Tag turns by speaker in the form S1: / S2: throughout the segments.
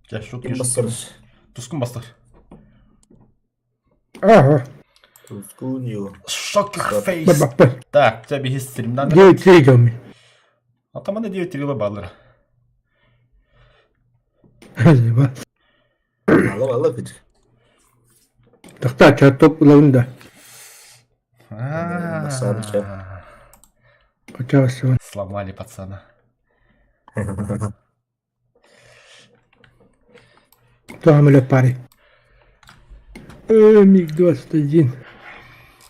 S1: Чэ, шутки,
S2: Ким
S1: шутки.
S2: бастар?
S1: Тускун бастар.
S3: Ага.
S2: Тускун
S1: Шокер фейс.
S3: Барбаппын.
S1: Так, чэ биһи стримнан.
S3: 9-3 дьоммун.
S1: Атамана 9-3 баллара.
S3: Спасибо.
S2: Ала ала күт.
S3: Тахта чат топ ылабын да.
S2: Бассаан
S3: Хотя
S1: Сломали пацана.
S3: Туамыле пари. МиГ-21.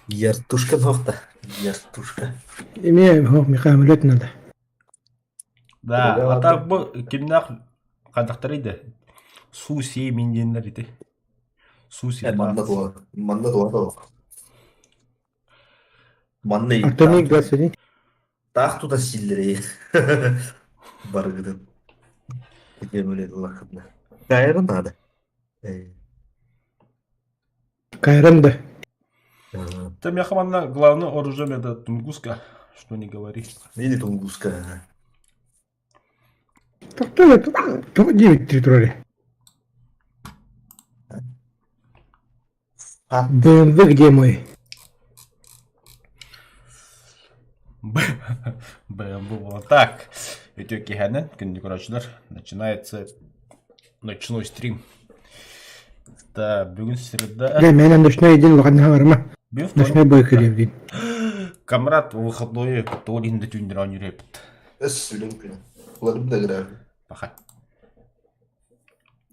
S2: Ертушка нохта. Ертушка.
S3: Имеем, Михаил надо.
S1: Да, а так бу кимнах хадахтар иде. Суси миндиннер ити. Суси.
S2: Манна туа. Манна туа туа. Манна
S3: А то МиГ-21.
S2: Таах тута сииллэрий. Барыгытын. Итиэмэлэ ыллаххытына. Кайран надо.
S3: Кайран да.
S1: Там я хаманна главное оружие это Тунгуска, что не говори.
S2: Или Тунгуска.
S3: Кто это? 9-3 тролли. БМВ где мой?
S1: БМВ вот так. Өтө киһэнэн күндү көрөөччүлэр начинается ночной стрим. Да, бүгүн среда.
S3: Да, мен ночной день выходного барма. Ночной бой кэлиэм диин.
S1: Камрад выходной тоҕо иһин да түүннэр оонньуур эпит.
S2: Эс сүлүм күнэ. Уларым да грав.
S1: Паха.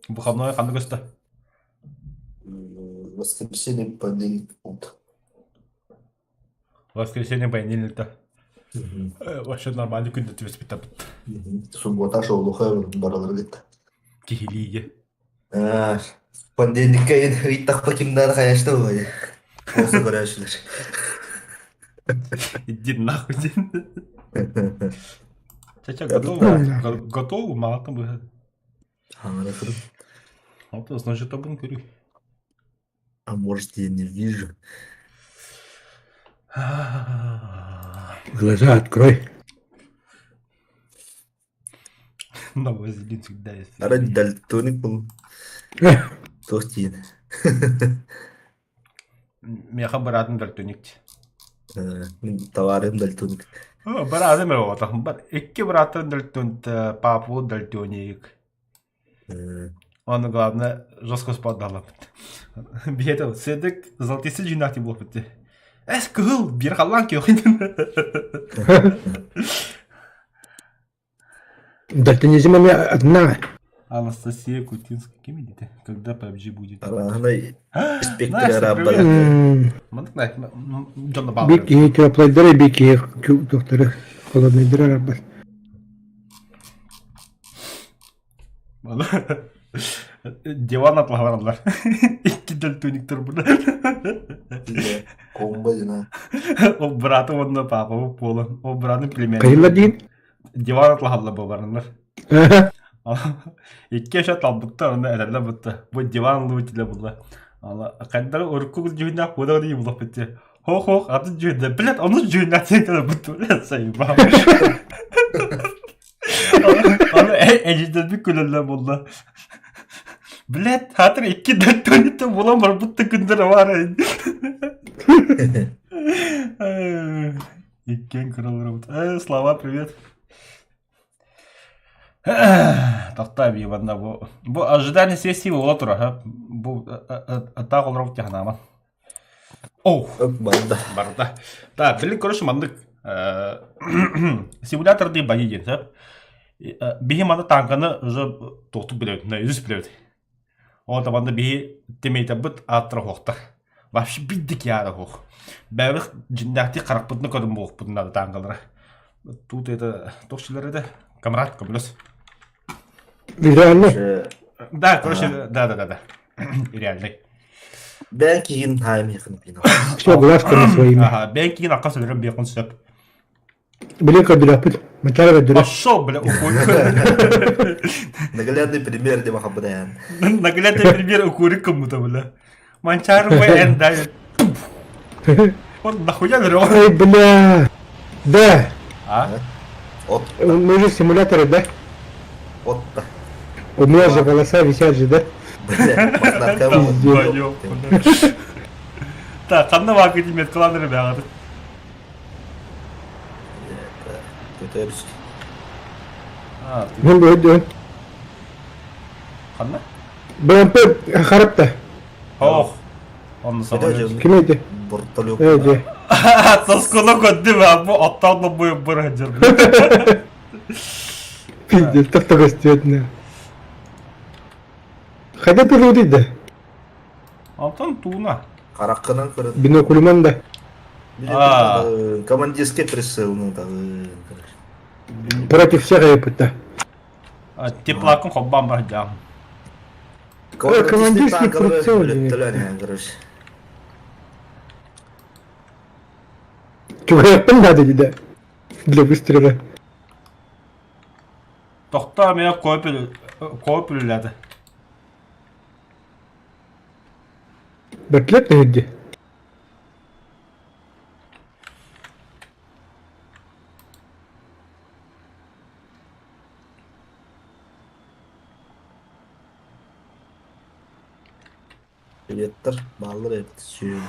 S1: Выходной ханна көстө?
S2: Воскресенье, понедельник, утро.
S1: Воскресенье, понедельник Вообще нормально күндө түбэспит
S2: Суббота шоулуха баралар гытта.
S1: Киһилиигэ.
S2: Понедельникка ыйттахпа кимнаар хайашта буолуо. Болса көрөөчүлэр.
S1: Иди нахуй дин. Чача готово? Готово, мало там бы. Вот, значит, табын көрүй.
S2: А может, я не вижу.
S3: Глаза открой.
S1: На вазелин всегда есть.
S2: Арай дальтоник был. Туох диэн.
S1: Меха быраатын дальтоник.
S2: Мин товарым дальтоник.
S1: Быраатым оҕото. Икки быраатын дальтон папу дальтоник. Оны главное жестко спадалаппыт. Биһиэтэ Седик золотистый дьиҥнээх буолбут дии. Эс кыһыл биир халлаан күөх
S3: Дальтонизм эмиэ одна.
S1: Анастасия Кутинская ким идите? Когда PUBG будет?
S2: Арааһынай спектр
S1: Настя,
S2: арааббара.
S1: привет. Маннык дьонно баалар.
S3: Бик киһи теплайдары, бик киһи докторы холодныйдары араббат.
S1: Диван атлаһараллар. Икки дальтониктар була.
S2: Комбо дина.
S1: Ол браты уонна папа буолан. Ол братым племянник.
S3: Кайла диин?
S1: Диван атлаһалла буоларыннар. Икки эшэ талбыттар, онно эрэллэ бутта. Бу диван луутиле була. Ала хайдары урукку дьүһүннээх буода дии булаппыт дии. Хох-хох атын дьүһүннэ. Блядь, ону дьүһүннээх диэн бутта. Блядь, сайбам. Аны эдьиийдэрбит күлэллэр буолла. Блядь, хаатыр икки дальтониттан булан барбыт да күннэрэ баар Иккиэн кыраларыбыт. Э, Слава, привет. Тохтоо бии манна бу бу ожидание сессии буола турар бу атаах олоробут тиханааман Оу,
S2: Барда.
S1: барда. Да, билин короче маннык симулятор дии байы диэн сөп. Биһи манна тааҥканы уже туохтук билэбит, үс билэбит. Ол табанда биһи тимейтабыт ааттара суохтар. Вообще биддик яара суох. Бэбих дьиннээхтик харахпытына көрөн буолуохпутун наада тааҥкалара. Тут это туох силэр этэ? Камрад, көмөлөс.
S3: Реально?
S1: Да, короче, да, да, да, да. Реальный.
S2: Бээн киһин хаамиахын пино.
S3: Все глазками своими.
S1: Ага, бээн киһин акка сөлөрөн биэхун сөп.
S3: Блин, көдүрөппүт. Мачара көдүрө.
S1: Пошел, бля, укуй.
S2: Наглядный пример деп хабыдаyan.
S1: Наглядный пример укурик кому-то, бля. Манчар ВН, да. Он нахуя говорю?
S3: Ой, бля. Да.
S1: А?
S2: От.
S3: Мы же симуляторы, да?
S2: Отта.
S3: У меня же голоса висят же, да?
S2: Бля, мохнатка
S1: Долбоёб. Так, ханна баакы меткалан эрэ бэҕэт.
S2: Көтөрүс.
S1: А,
S3: Мен бөйдөн.
S1: ханна?
S3: БМП харапта.
S1: Ох. Онно самолет.
S3: Ким эти?
S2: Вертолет.
S3: Эти.
S1: Тоскону көрдүм, а бу оттон бу быр
S3: Пиздец, так такой степня. Хотя ты люди, да.
S1: Антон Туна.
S2: Хараххынан көрөн.
S3: Биноклюман да.
S1: А.
S2: Командирский прицел, ну да.
S3: Против всех опыта.
S1: Теплакын хоббан бар жам.
S3: Командирский прицел,
S2: короче.
S3: Чугаяттым да да. Для выстрела.
S1: Тохтоо меня копилляды.
S3: Бәтлет не
S2: Билеттер, баллар эбит сүйүн.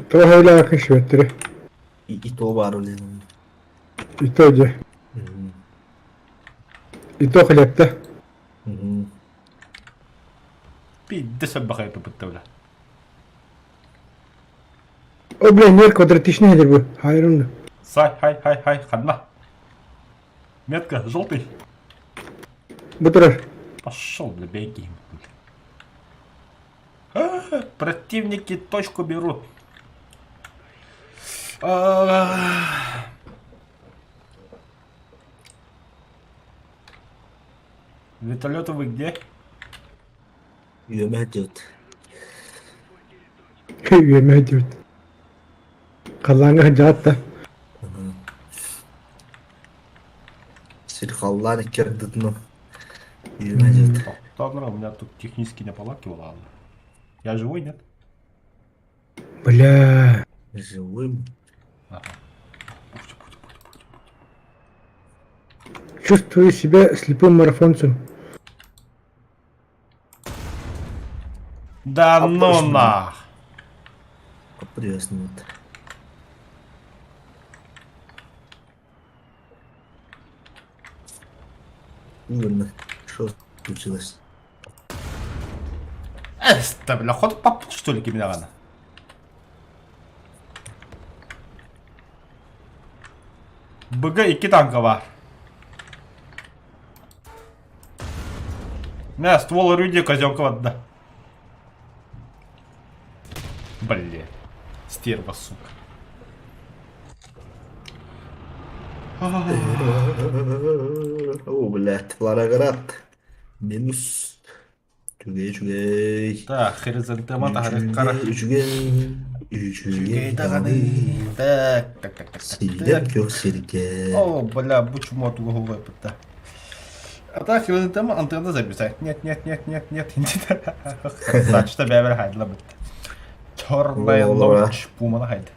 S3: Тоҕо элээх шветтери.
S2: И то бар үлен.
S3: И то же. И то хлебта.
S1: Пидде сөббахай пыпыттыбыла.
S3: О, бля, нер квадратичный хедер бу. Хайрун.
S1: Сай, хай, хай, хай, ханна. Метка, желтый.
S3: Бу турар.
S1: Пошел, бля, беги. Противники точку берут. Вертолеты вы где?
S2: Үөмэ идет.
S3: Үөмэ диэбит. Халлааҥҥа сылдьаҕыт да.
S2: Сир халлаан икки ардытынан үөмэ идет.
S1: У меня тут технические неполадки была. Я живой, нет?
S3: Бля.
S2: Живым.
S1: Ага.
S3: Чувствую себя слепым марафонцем.
S1: Да ну нах!
S2: Приветствую. Именно. Что случилось?
S1: Эста, бля, ход пап, что ли, киминагана? БГ икки танка бар. Мә, ствол орудия казенка да. Блин. Стерва, сука.
S2: О, блядь, Флороград. Минус. Үчүгэй, үчүгэй.
S1: Так, хризантема тахарыккара.
S2: Үчүгэй, үчүгэй даҕаны.
S1: Так, так, так, так,
S2: Сиидэр
S1: так.
S2: күөх сиргэ.
S1: О, бля, бу чмо тугу выпыта. А так, хризантема антенна записать. Нет, нет, нет, нет, нет. Красавчик, бәбер хайдла бит. Черная ночь, пумана хайд.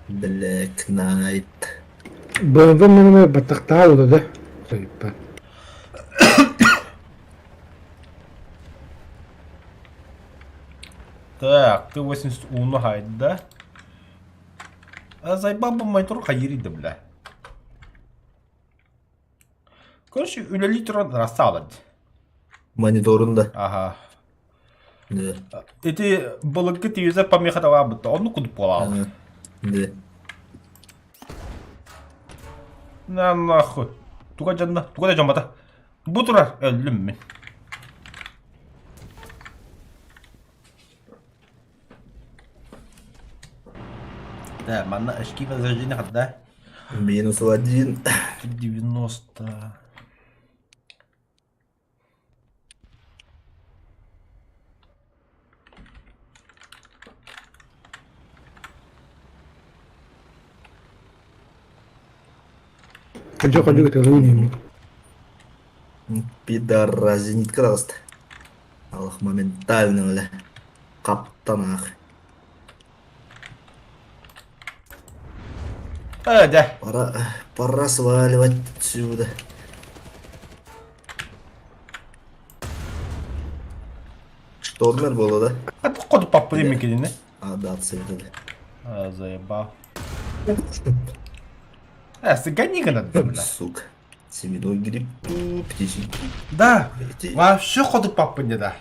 S2: Black Knight.
S3: BMW мунума баттахтаа да. Сайпа.
S1: Так, ты 81 хайд, да? А заебал бы мой тур хайриды, бля. Короче, үлэлии туран рассалад.
S2: Мониторун да.
S1: Ага.
S2: Да.
S1: Ити былыргы телевизор помеха табаабыт. Онну кудуп буолаал.
S2: Да.
S1: На нахуй. Туга дьонно, туга да дьоммото. Бу турар өллүм мин. Да, манна очки возрождения хатда.
S2: Минус один.
S1: 90.
S3: Ходжо ходжо это луни.
S2: Пидора зенитка даҕыста. Алых моментально бля. Каптан ах.
S1: Э, дьэ.
S2: Пора, пора сваливать отсюда. Штормер буолла да?
S1: А хоту паппы микелини.
S2: А, да, цветы.
S1: А, заебал. Э, сыгани гына бля.
S2: Сука. Семенной гриб, птичий.
S1: Да, вообще ходу паппы не да.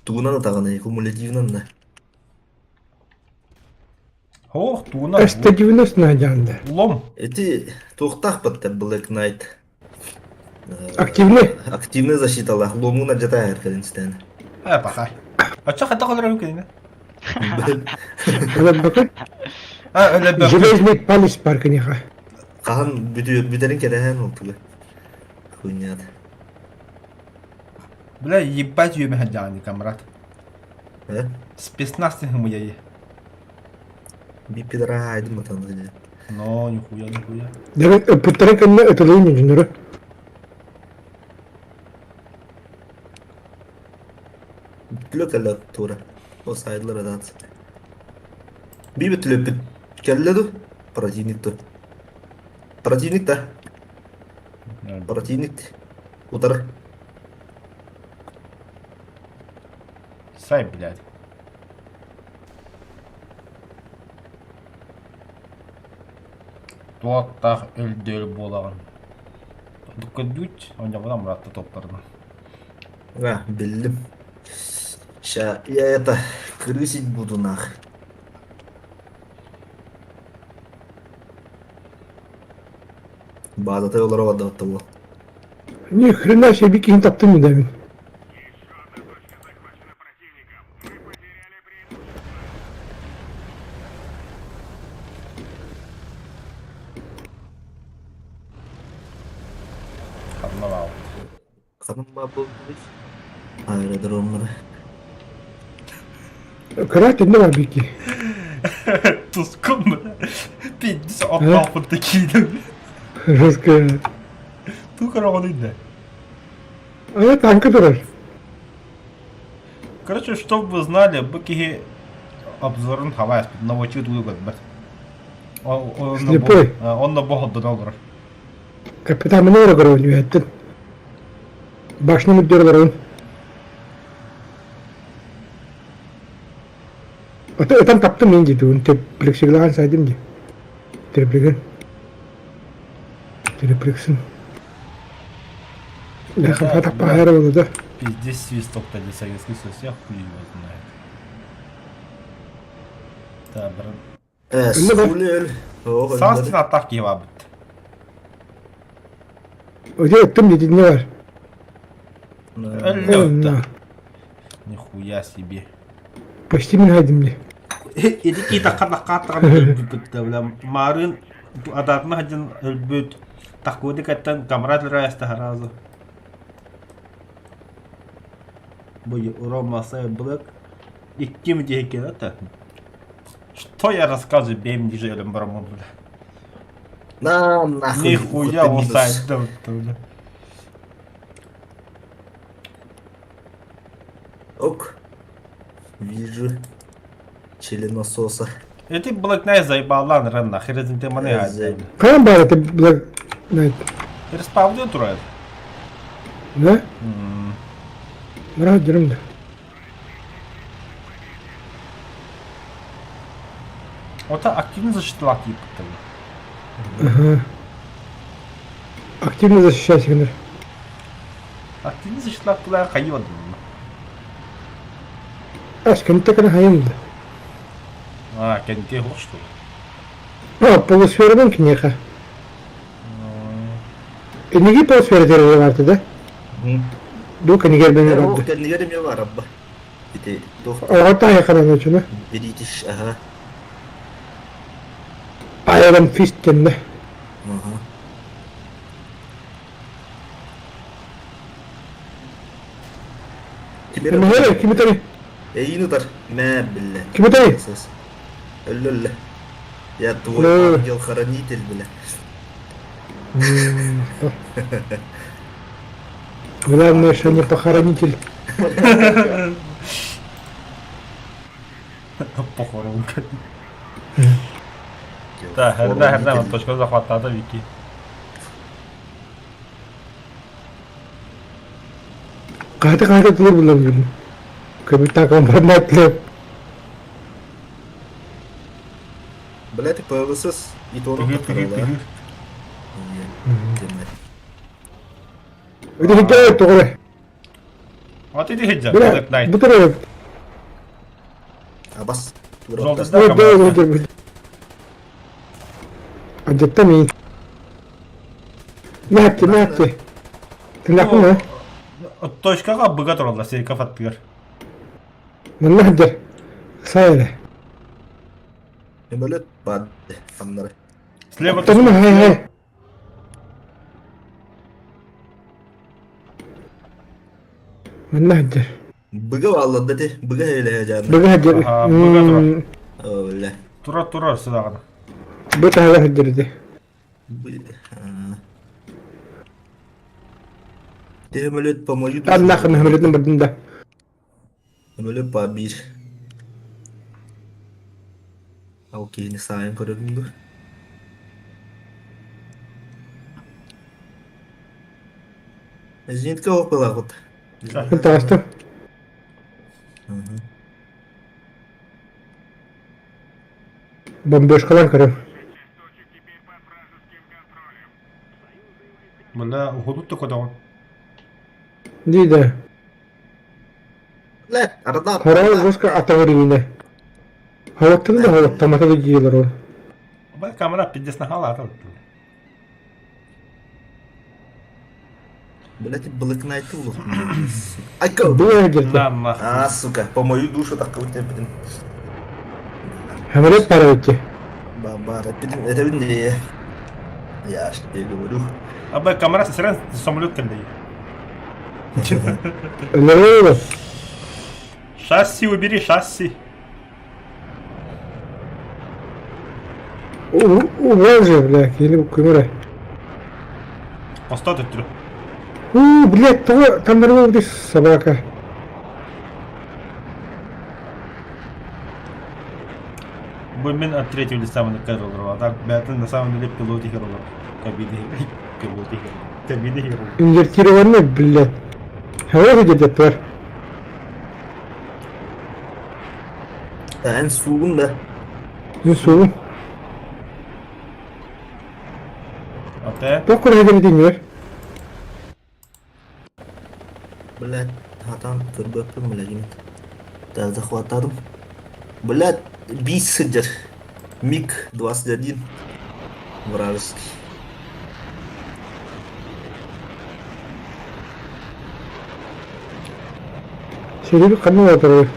S2: Тугунан атаҕын кумулятивнан да.
S1: Ох, тугунан.
S3: СТ-90 надянда.
S1: Лом.
S2: Эти туохтаах баттар Black Knight.
S3: Активный?
S2: Активный защиталаах ломун адьата эркэлин
S1: Э, пахай. Оччо хайдах олорор кинини?
S3: Өлөбөкүн?
S1: А, өлөбөкүн.
S3: Железный палец бар киниэхэ.
S2: Хаһан бүтэрин кэрэһэн ол туга. Хуйнят.
S1: Бля, ебать үөмэ сылдьаҕын камрад.
S2: Э?
S1: Спецназ хымыйайы.
S2: Би пидора айдым матан.
S1: Но, нихуя, нихуя.
S3: Дьэ, ыппыттарын кэннэ ытылыын дьоннору.
S2: Түлө кэллэ тура. О сайдлар адац. Би бүтлөппүт. Кэллэ ду? Противник ту. Противник да. Противник. Утары.
S1: Сай, блядь. Туоттаах өлдөөл буолаҕын. Көрдүүт, онньобунан муратта топтарына.
S2: А, биллим. Ща я это крысить буду нах. Баазата олоро барда буол.
S3: Ни хрена себе киһин таптым мин.
S1: Ханна баал.
S2: Ханан баа буолбут. Аэродромнары.
S3: Кыра тэннэ бар бики.
S1: Тускун бля. Пиздец, оттоохпут киидим.
S3: Жестко.
S1: Туу көрөҕүн инде.
S3: А танка турар.
S1: Короче, чтобы вы знали, бу киһи обзорун хавай наводчик тугу көрбөт.
S3: Слепой.
S1: Онно боһоддон олорор.
S3: Капитан Манера көрөбүн үһэттин. Башня мүрдүөр олоробун. Ытан таптым мин дии Плексиглаан сайдым дии. Треплигин. Треплексин. Лехафа таппаһара буолла да.
S1: Пиздец свисток-то для Советский Союз, я хуй его знает. Да, брат.
S2: Э, сулел.
S1: Саастын аттаах киһи баабыт.
S3: Өте ыттым дии не бар.
S1: Өллө. Нихуя себе.
S3: Почти мин хайдым дии.
S1: Ити кии тахха тахха өлбүт бля марын адаатына хадьан өлбүт тахкуды каттан камрад лырайаста сразу. Бу Рома Блэк икким диэки это. Что я рассказываю, бэм ниже өлөн барамын бля.
S2: На нахуй.
S1: Нихуя он сайда бля.
S2: Ок. Вижу. Членососа.
S1: Эти Black Knight заебалан ран нахер маны
S3: Хаан баар это Black Knight?
S1: Респавны турар.
S3: Да? Мара дьөрүм да.
S1: Ота активно защиталаах кииппиттэр.
S3: Ага. Активно защищайся, гынар.
S1: Активно защиталаах тулаа хайыы бардым.
S3: Ас кэнтэ кэнэ хайым да.
S1: А, кэнтиэ хуох что ли?
S3: А, полусферадан киниэхэ. Эниги полусфера дереве барды да? Ду кэнигэр бэҥэ барды.
S2: Кэннигэр эмиэ бар абба. Ити туох
S3: Оҕо таайаханан очуна.
S2: Бритиш, ага.
S3: Iron Fist кэннэ.
S2: Ага.
S3: Кими кими тани?
S2: Эйин утар. Мэ биллэ.
S3: Кими тани?
S2: Өллө Я твой ангел-хранитель, бля.
S3: Главное, что не похоронитель.
S1: Похоронка. Да, херда херда точка захваттаата Вики.
S3: Хаһыта хаһыта тылы булан билим. Көмүтаа компромат леп.
S2: Блядь, ПВС и то
S1: Тыгыр тыгыр тыгыр.
S3: Үдүһүдэ тоҕо.
S1: Вот иди хиджа, Black Knight.
S3: Бу турар.
S2: Абас.
S1: Жолдызда команда.
S3: Адьатта ми. Мээкки, мээкки. Тилэхпин
S1: Точкаға быга тураллар Сериков аттыгар.
S3: Манна сылдьар. Сайра.
S2: Өмөлөт баар хамнары.
S1: Слева
S3: Оттон хай хай. Манна сылдьар.
S2: Быга бааллар да ти. Быга хейлэһэ дьаанна.
S3: Быга сылдьар.
S1: Аха, быга турар.
S2: О, бля.
S1: Турар турар сыдаҕына.
S3: Бу таһыгар сылдьар ити.
S2: Ти өмөлөт по мою душу.
S3: Анна ханна бардын да.
S2: Өмөлөт по биир. Ол киһини саайан көрөбүн дуо? Зенитка оһох былаахпыт.
S3: Таҕыстым. Бомбежкалаан көрөм.
S1: Мына уһунут да көтөҕүн.
S3: Дии да.
S2: Лэ, ардар.
S3: Хороо госка атаҕырыына. Холоттун да холоттамата да диилэр ол.
S1: Бай камера пиздец нахалаата.
S2: Блять, Black Knight улух. Айка.
S3: Бу эргилде.
S1: На нахуй.
S2: А, сука, по мою душу так вот блин.
S3: Хамрет парайки.
S2: Ба, это не. Я ж тебе говорю.
S1: Абай камера сесрен самолет кэллэй.
S3: Өлөрөөрө.
S1: Шасси убери, шасси.
S3: Убал же, бля, кили көмөрө.
S1: Поста төттүрү.
S3: У, блядь, того там нормально собака.
S1: Бу мин от третьего лица маны кэролор. А так бээтин на самом деле пилот игролор. Кабины пилот игролор. Кабины игролор.
S3: Инвертированный, блядь. Хавар где-то тварь.
S2: Эн сугун да.
S3: Не сугун.
S1: Ате.
S3: Токур хедер динер.
S2: Блядь, хатан көрбөппүн блядь. Да захватадым. Блядь, бис сылдьар. Миг 21. Вражеский.
S3: Сириби ханна отырыр.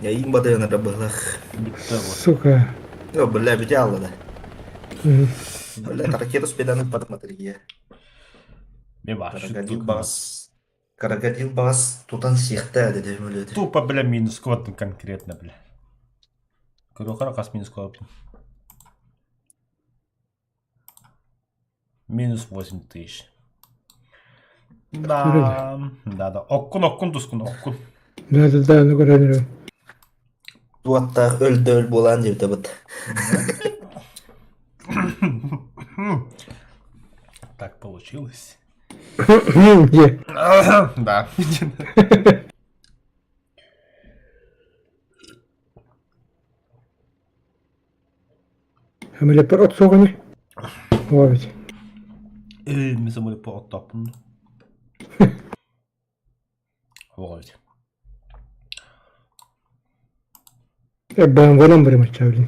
S2: Я им батайын рабылах.
S3: Сука.
S2: О, бля, битялла да. Бля, ракету спеданып подмотри. Крокодил бас. Крокодил бас тутан сихта деді өледі.
S1: Тупо, бля, минус квотын конкретно, бля. Көрөкара қас минус квотын. Минус 8 тысяч. Да, да, да. Оккун, оккун, тускун, оккун.
S3: Да, да, да, ну көрөнүрүм.
S2: Туаттаах өлдө өл буолаан диэбитэ быт.
S1: Так получилось.
S3: Е.
S1: Да.
S3: Хамилеппер от суоҕуни. Уобит.
S1: Мин самолет оттоппун. Вот.
S3: БМВ-нан барым блин.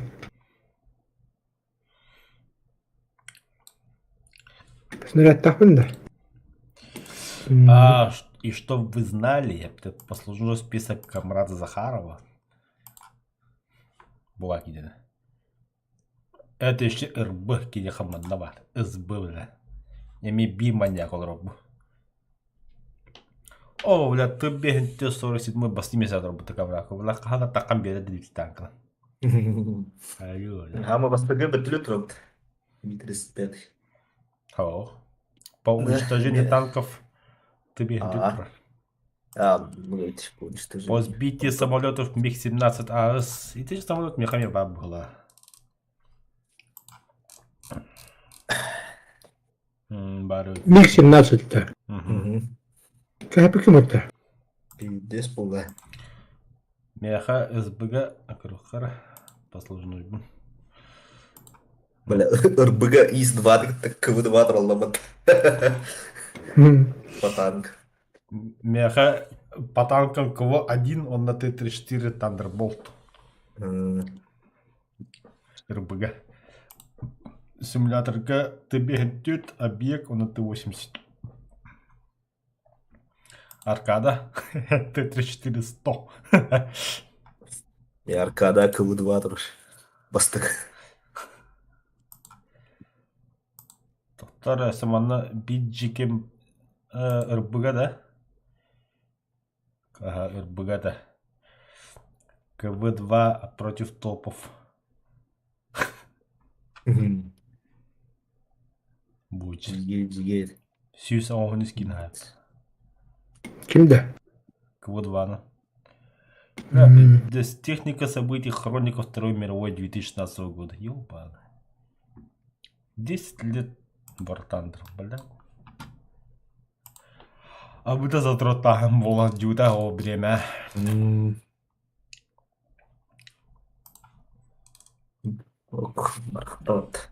S3: Снарядтаахпын да.
S1: А, и чтоб вы знали, я послужу список комрада Захарова. Була кидена. Это еще РБ киде хамманна бар. СБ бля. Эми би маньяк олорор бу. О, бля, ты бегин 47 басты месяц работа ковраку. Бля, хана такам бере дилит танка. Алло, бля.
S2: Хама бастыгы бөтүлү турабыт. Ми-35.
S1: О. По уничтожению танков ты бегин
S2: А. А, блядь, уничтожение.
S1: По сбитии самолетов МиГ-17 АС. Ити же самолет мехами бар была. Бары.
S3: МиГ-17-та.
S1: Мгм.
S3: Кэпи ким это?
S2: Пиздец була.
S1: Меха СБГ акырыххара послужнуйбун.
S2: Бля, РБГ ИС-2 КВ-2 тролламат. По танк.
S1: Меха по танкам КВ-1, он на Т-34 Thunderbolt. РБГ. Симуляторга Т-5 объект, он на Т-80. Аркада Т-34-100.
S2: И Аркада КВ-2 тур. Бастык.
S1: Тоқтар саманна биджикем РБГ да? Ага, РБГ да. КВ-2 против топов. Будь.
S2: Жигер, жигер.
S1: Сүүс оҥоһун искин
S3: Ким да?
S1: КВ-2 Техника событий хроника Второй мировой 2016 года. Ёбана. 10 лет War Thunder, бля. А быта затротаһым буолан дьута ол бириэмэ.
S2: Ох, бархтот.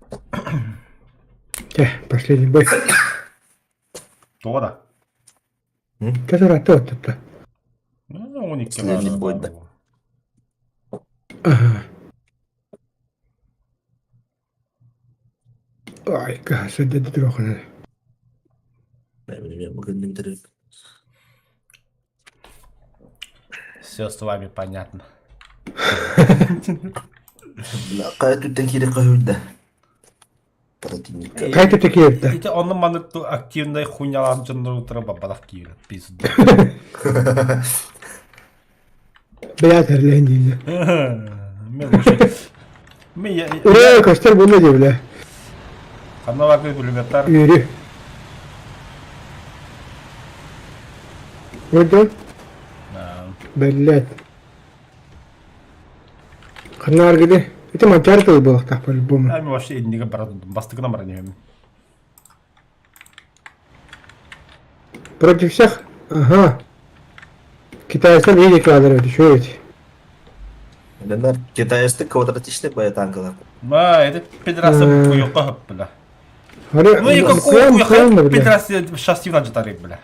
S3: Те, последний бой.
S1: Тоҕо да?
S3: Который то-то.
S1: Ну, он икки
S2: Последний бой, да.
S3: Ага. Ай, садды трохы.
S1: Все с вами понятно.
S2: Бля, қай түттен керек қойды. Противника.
S3: Қай түтте киірді?
S1: Ити онны маннык активный хуйнялан дьоннор утара бабалах киирет пизду.
S3: Бля, терлен дейді.
S1: Мен уже Мен
S3: Ура, көстер болды де, бля.
S1: Ханна бакы пулеметтар.
S3: Үйрі. Өйді? Блядь. Ханна аргыды. Это мачар тыл был так по-любому.
S1: Ами вообще инниге барат бастыгына баран ем.
S3: Против всех? Ага. Китайцам едет кадр, еще ведь.
S2: Ленар, китайсты квадратичный бая танкалар.
S1: Ма, это пидорасы куйоққа бля. Ну и какой пидорасы шасси жатар бля.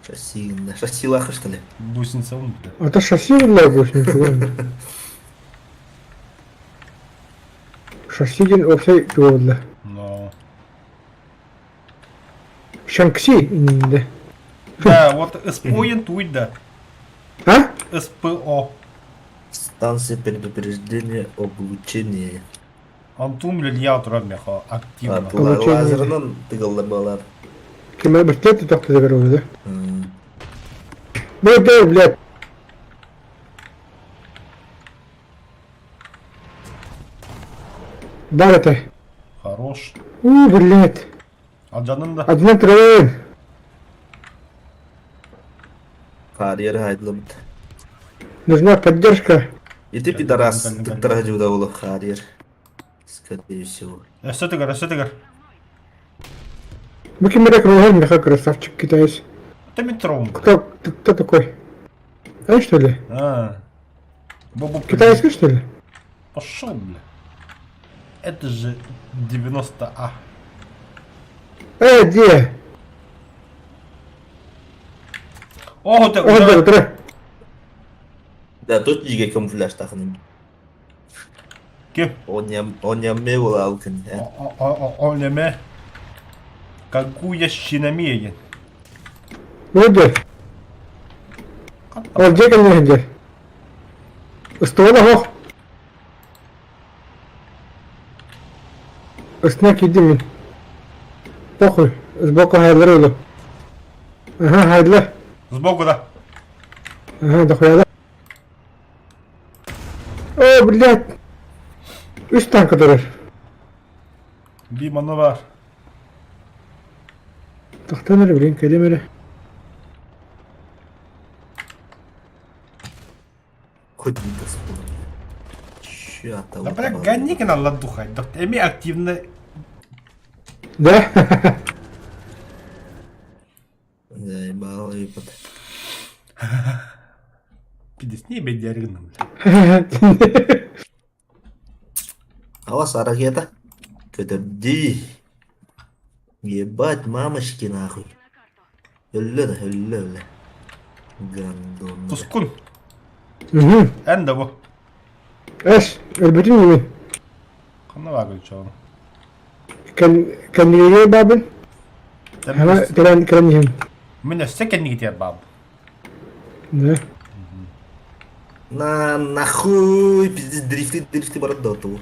S2: Шасси, шасси лаха, что ли?
S1: Гусеница он, бля.
S3: Это шасси, бля, гусеница. Шасси ден вообще бля.
S1: Но.
S3: Шанкси, да.
S1: Да, вот СПО ентуй, да.
S3: А?
S1: СПО.
S2: Станция предупреждения облучения.
S1: Антум Лилья турар меха активно.
S2: Лазерынан тыгылла балар.
S3: Кем бір тет тоқты да да? Ну да, блядь. Бар это.
S1: Хорош.
S3: У, блядь.
S1: Алжанын да.
S3: Один трен.
S2: Карьера хайдлымт.
S3: Нужна поддержка.
S2: И ты пидорас, ты траджу да Харьер. Скорее всего.
S1: Өссө тыгар, өссө тыгар.
S3: Бу ким эрэ меха красавчик китаец.
S1: Это метром.
S3: Кто, кто такой? А что ли?
S1: А. Бобу
S3: Китайский что ли?
S1: Пошел, бля. Это же 90А.
S3: Э, где?
S1: О, ты
S3: О, да, да.
S2: Да, тут жиге камуфляж тахын.
S1: Ким?
S2: Он не алкын.
S1: Он не Какую щинамеген?
S3: Ну где? Ол где ко мне где? Ствола хох. Снег иди мин. Похуй. Сбоку хайдлар Ага, хайдлар.
S1: Сбоку, да.
S3: Ага, дохуя да. О, блядь. Үс танка турар.
S1: Би маны бар.
S3: Тохтон эрэ, блин, кэлим эрэ.
S2: Хоть не доспор. Чё
S1: Да бля, гони на ладуха. Эми активно.
S3: Да?
S2: Заебал выпад.
S1: Пиздец, не бедяргным, бля.
S2: Авас ракета. Көтөрдүү. Ебать, мамочки нахуй. Өллө да, өллө өллө. Гандон.
S1: Тускун.
S3: Угу.
S1: Эн да бу.
S3: Эс, өлбүтүм ними.
S1: Ханна баагын чоҕун?
S3: Кэннигигэ баабын. Ама кэлэн кэлэн иһин.
S1: Мин өссө кэннигитигэр баабын.
S3: Да.
S2: На нахуй, пиздец, дрифты, дрифты барат да оту.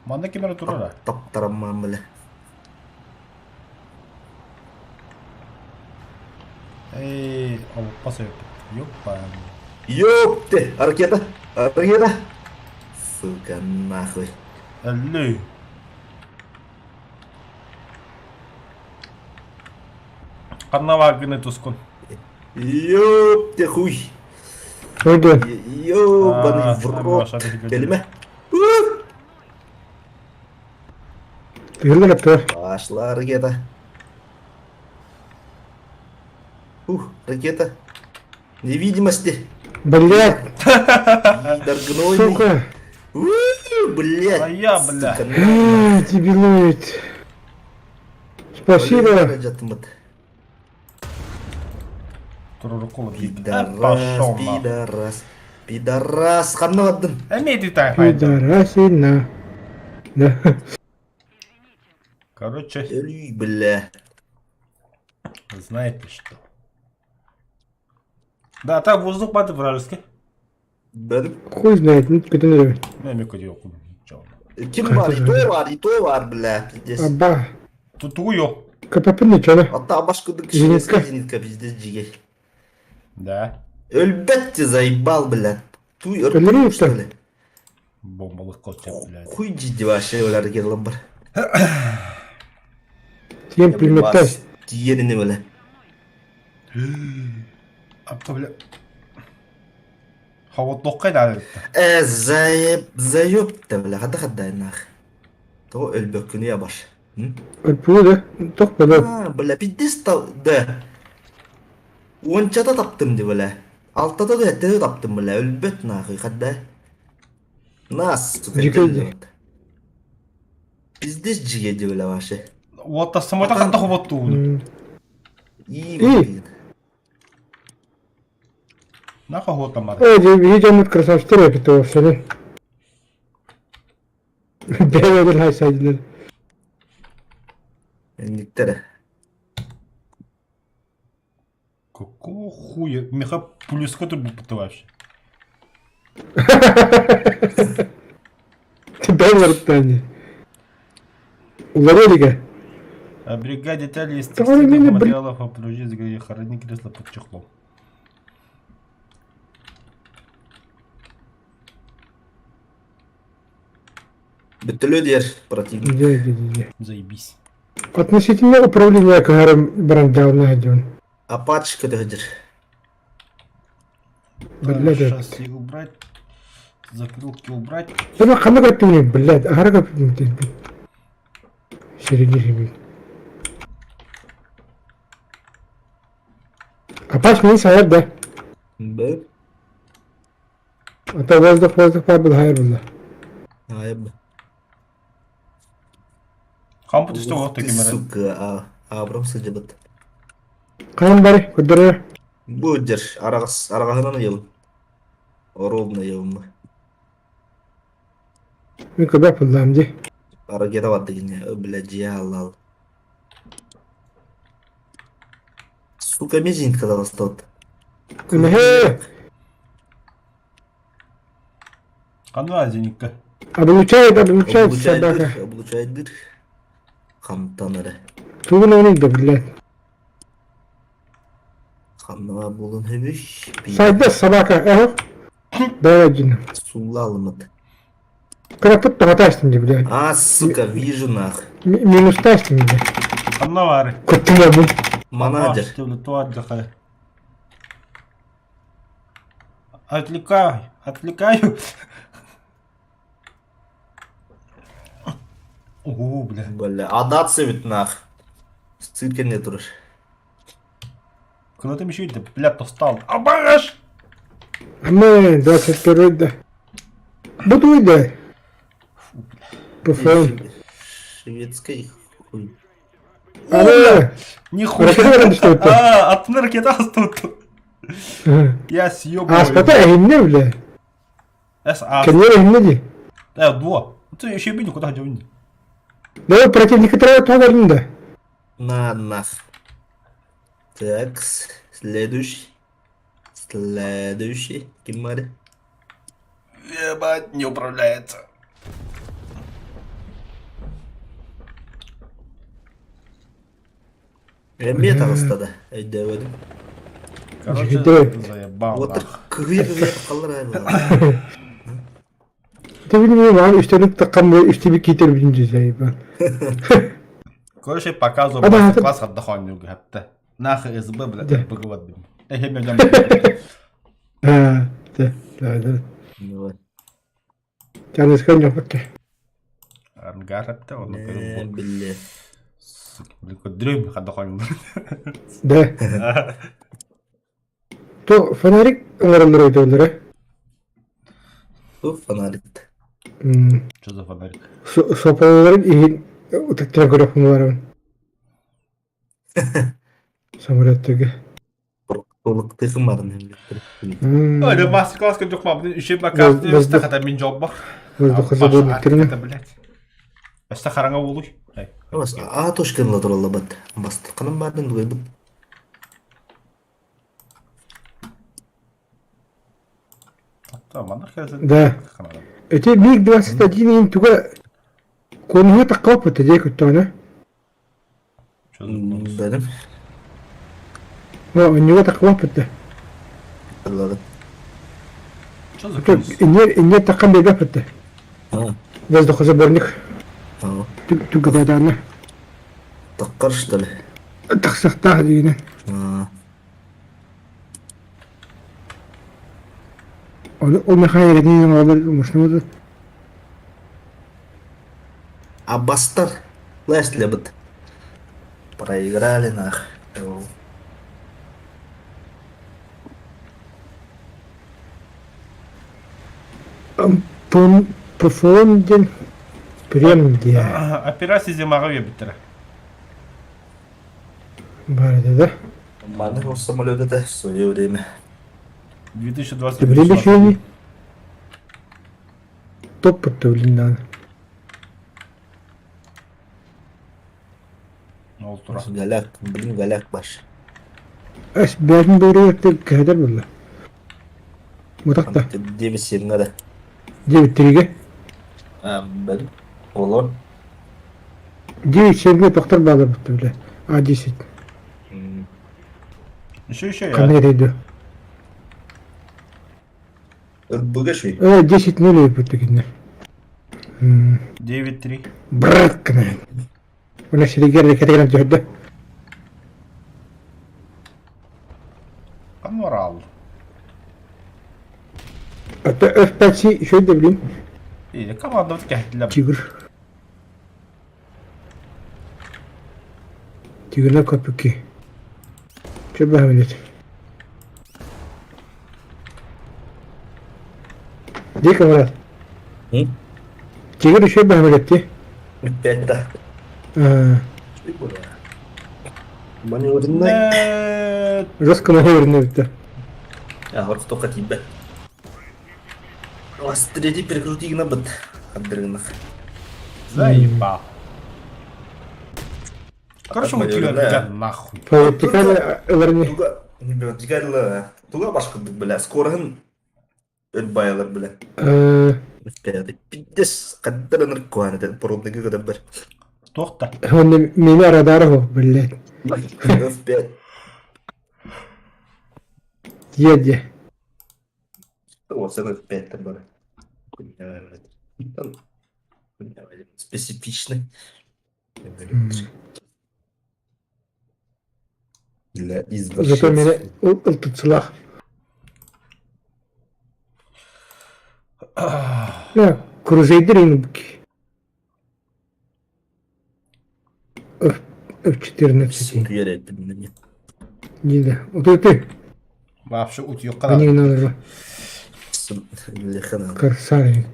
S1: Манна ким эрэ турара?
S2: Таптараммаан бile.
S1: Эй, олоппос эбиппит. Ёппа.
S2: Ёпты, ракета, ракета. Сука, нахуй.
S1: Өллүй. Ханна бааргыный тускун?
S2: Ёпты хуй.
S3: Өйдө.
S2: Ёбаный в рот. Кэлимэ.
S3: Тыгылла кэптэр.
S2: Пошла ракета. Ух, ракета. Невидимости.
S3: Блядь,
S2: Пидор гнойный.
S3: сука.
S2: У, блядь.
S1: А я, бля.
S2: Сука, нахуй.
S3: А, дебилоид. Спасибо.
S1: Турурукула
S2: Пидорас,
S1: Пошел нахуй.
S2: пидорас, пидорас. Ханна бардын?
S1: Эмиэ ты так
S3: Пидорасина. Да.
S1: Короче,
S2: Өлүй, бля.
S1: знаете что. Да, так воздух бады вражеский.
S2: Бен.
S3: Хуй знает, ну көтөн эрэ.
S1: Мен мен көтө yok.
S2: Ким бар? И то бар, и то бар, бля. Пиздец.
S3: Аба.
S1: Тутугу yok.
S3: КПП ничего.
S2: Hatta башкыдык
S3: Зенитка.
S2: Зенитка, пиздец, жиге.
S1: Да.
S2: Өлбәтте заебал, бля. Туй
S3: Өлөрү
S2: ыртып, что ли?
S1: Бомбалык кочап, блядь.
S2: Хуй жиди вообще өлөр келин бар.
S3: Тиен пулеметтер.
S2: Тиенини бля.
S1: Апта, бля. Хавот токкай да алытта.
S2: Э, заеб, заеб-то, бля, хада хада нах. То өлбөккүнү я баш.
S3: Өлпүгү да. Тох бөлө.
S2: А, бля, пиздец та, да. Уончата таптым ди, бля. Алтата да этте таптым, бля, өлбөт нахуй, хада. Нас, сука,
S3: Жиге
S2: өлбөт. Пиздец жиге ди, бля, вообще.
S1: Уотта самота хатта хобот тууну.
S2: И,
S3: И.
S2: блин.
S1: Наха хота мар.
S3: Ой, видеомут красавчиктар эбит вообще. Бэйбер хайсайдылар.
S2: Инниктер.
S1: Какого хуя? Миха плюска тут будет вообще.
S3: Бэйбер тани. Уларелига.
S1: А бригаде деталей из
S3: Да он
S1: текстильных
S3: именно, блин.
S1: материалов обнаружили, где хорони кресло под чехлом.
S2: Бүттүлүү диэр противник.
S3: Де, де, де, де.
S1: Заебись.
S3: Относительно управления каарым барандаuna дьон.
S2: Апач көтөһүдүр.
S3: Блядь.
S1: Сейчас и убрать. Закрылки убрать.
S3: Сама ханна көттүм блядь, ахара көттүм. Сереги хибин. Апаш мен сайар да.
S2: Б.
S3: Ата воздух воздух бар был хайр булла.
S2: Айб.
S1: Хампут үстө
S2: Ух
S1: вот
S2: ты,
S1: таким
S2: сука, а, Абрам сылдьыбыт.
S3: Кайын бары көдөрө.
S2: Бу дьэр араҕас араҕаһынан ыйабын. Оруобуна ыйабын.
S3: Мен көбөк буллам ди.
S2: Арагета барды кине, бля, дьиэ аллал. Сука, мизинка тот.
S3: Мхе.
S1: Ханна зенитка.
S3: Облучает, облучает
S2: Облучает
S3: собака.
S2: дыр, облучает дыр. Хантан эрэ.
S3: Тугун оны да блядь.
S2: Ханна булун хөбүш.
S3: Сайда собака, эх. Давай дин.
S2: Сулла алымыт.
S3: Карапут тагатастын ди, блядь.
S2: А, сука, вижу нах.
S3: Минус тастын ди.
S1: Ханна бары.
S3: Көттүм бу.
S2: Манадер.
S1: Отвлекаю, отвлекаю. Оо, бля.
S2: Бля, адация ведь нах. Ссылка не турар.
S1: Куда ты еще ты, бля, достал? Абаш!
S3: Амен, 21 да. Бутуй да. ПФМ.
S2: Шведской хуй.
S3: Амен.
S1: Нихуя.
S3: Ракета баран түстүбүт.
S1: А, аттына ракета астыбыт. Я съебываю.
S3: Ааспата эһиннэ бля.
S1: С А.
S3: Кэннер эһиннэ дии.
S1: Э, дуо. Ты еще бини куда ходил?
S3: Давай противника треба туһаларын да.
S2: На нах. Так, следующий. Следующий. Ким баар?
S1: Ебать, не управляется.
S2: Эмиэ таҕыста да, өйдөөбөтүм.
S1: Короче,
S3: Дьүһүйдэ.
S1: заебал
S2: Уоттар
S1: нах.
S2: кыһыйа-кыһыйа таххаллар аа буолла.
S3: Ты билмейм аан үстелик таххан бу үстүбүт киитэр бүтүн дьиэ
S1: Короче, показываю
S3: Ада,
S1: мастер-класс отдохоню, гапта. Нахуй СБ, блядь,
S3: Да.
S1: РПГ блин. Эй, меня
S3: Аа, да, да, да.
S2: Давай.
S3: Чаныскан жоппутта.
S1: Ангар апта, он
S2: Э, билле.
S1: Блин, дрым отдохоню.
S3: Да. То фонарик оҥороллор өйдөөллөрө.
S2: Бу фонарик.
S1: Что за фонарик?
S3: Сопаларын иһин утаттара көрөхпүн барабын. Самолеттарга.
S2: Толуктыхым барын
S1: Ой, да мастер-класс кырдьык мабын үчү бакаат
S3: Воздух.
S1: хата мин жолбор.
S3: Воздухозаборник
S1: блядь. Өстө хараҥа буолуй.
S2: А точканы тураллабат. Бастырканым бардын дугайбыт.
S3: Да. Эти МиГ-21 иин туга конуһа таххаппыт дии көттөҕүнэ.
S2: Бэрим.
S3: Онньуга таххаппыт да.
S2: Ыллады.
S1: Что за конус?
S3: Инне таххан биэрбэппит да. Воздухозаборник. Түггэтээтэҕинэ.
S2: Таххар что ли?
S3: Тахсахтаах диигинэ. Ол ол Михаил оҕолор мушнубут.
S2: Аббастар лэслебит. Проиграли нах.
S3: ПФОН диэн прем диэ.
S1: Операция зимаҕа үөбүттэрэ.
S3: Баар этэ да.
S2: Маны ол самолет это в свое время.
S1: 2020
S3: Время еще Топ подтверждено.
S1: Ол тура.
S2: Голяк, блин, голяк баш.
S3: Эс бэйэтин бөрүөттэр кэһэтэр буолла. Мутахта.
S2: Девять семь да.
S3: Девять тригэ.
S2: Блин, олор.
S3: Девять семьгэ тохтор баалар бутта бile. А 10.
S1: Еще еще я.
S3: Ханна эрейдө.
S2: Ырбыга шүй.
S3: Э 10 нөл бутта кинилэр.
S1: 9-3.
S3: Брат гына. Уна сиригэр ракета түһэрдэ.
S1: Аморал.
S3: Это F5 еще да блин.
S1: И команда кэһэтилэр.
S3: Тигр. Тигрлер көпүкки. Чө баһамилет. Дии камрад. Тигр еще баһамилет ти.
S2: Опять да. Маневренный.
S3: Жестко маневренный битте.
S2: А, только тебя. Третий перекрути на быт. Хаддыргынах.
S1: Заебал. Короче, мы тебя нахуй.
S3: Политиканы ыларни.
S2: Туга, туга башка бля, скорын өлбайалар бля. Пиздец, қаддарыныр куанытын породныгы кыдыр бір.
S1: Тоқта.
S3: Оны мени арадары хо, блядь.
S2: F5.
S3: Еде.
S2: Осы F5 бар. Специфичный. Для
S3: Зато
S2: извращенцев.
S3: мени ылтытсылах. Да, Крузейдер инбки. F14.
S2: Утуйар этим.
S3: Не да. Вот это.
S1: Вообще утуйукка
S3: Они надо.
S2: Лехана.
S3: Корсары.